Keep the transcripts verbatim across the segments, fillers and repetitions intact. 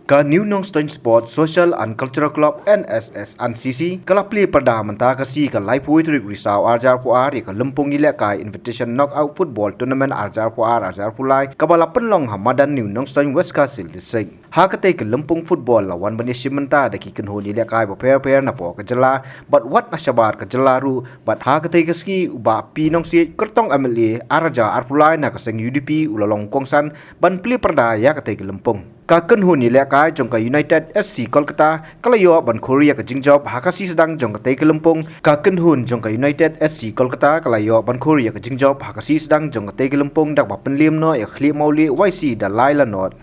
Ka New Nongstoiñ Sport Social and Cultural Club, N S S and C C, ka la plie pyrda mynta ka sngi ka laiphew tarik Risaw arhajar arphew ar ïa ka lympung ïalehkai Invitation Knockout Football Tournament arhajar arphew ar arhajar arphew lai, kaba la pynlong ha madan New Nongstoiñ, West Khasi Hills District. Ha katei ka lympung football la wan ban ïashim bynta da ki kynhun ïalehkai bapher bapher napoh ka jylla bad wat na shabar ka jylla ruh, bad ha katei ka sngi u Bah P Nongsiej, kyrtong M L A arhajar arphew lai na ka seng U D P, u la long kongsan ban plie pyrda ïa katei ka lympung. Ka kynhun ïalehkai jong ka United S C Kolkata ka la ïoh ban khur ïa ka jingjop ha ka sisdang jong katei ka lympung. Ka kynhun jong ka United S C Kolkata ka la ïoh ban khur ïa ka jingjop ha ka sisdang jong katei ka lympung da kaba pynliem noh ïa ka khlieh mawlieh Y C da lai la nod.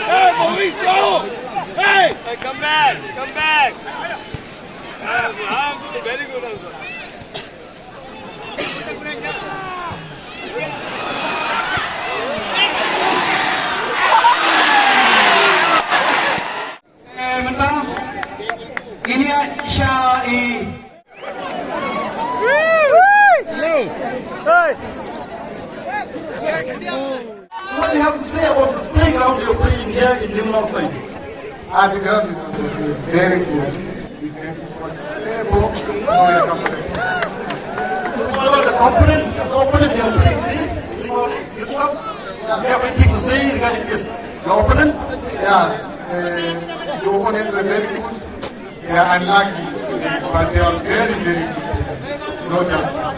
Hey, Mauricio! Hey! Hey, come back! Come back! Ah, ah, very good also. Eh, mynta, ini ya, sha, eh. What do you have to say about this playground you're playing here in New North Point? Ah, the ground is also very good. What about the component? The component you're playing, eh? You know, you know, you have anything to say regarding this? The opponent? Yeah, uh, the opponents were very good. They are unlucky, but they are very, very good players. No doubt.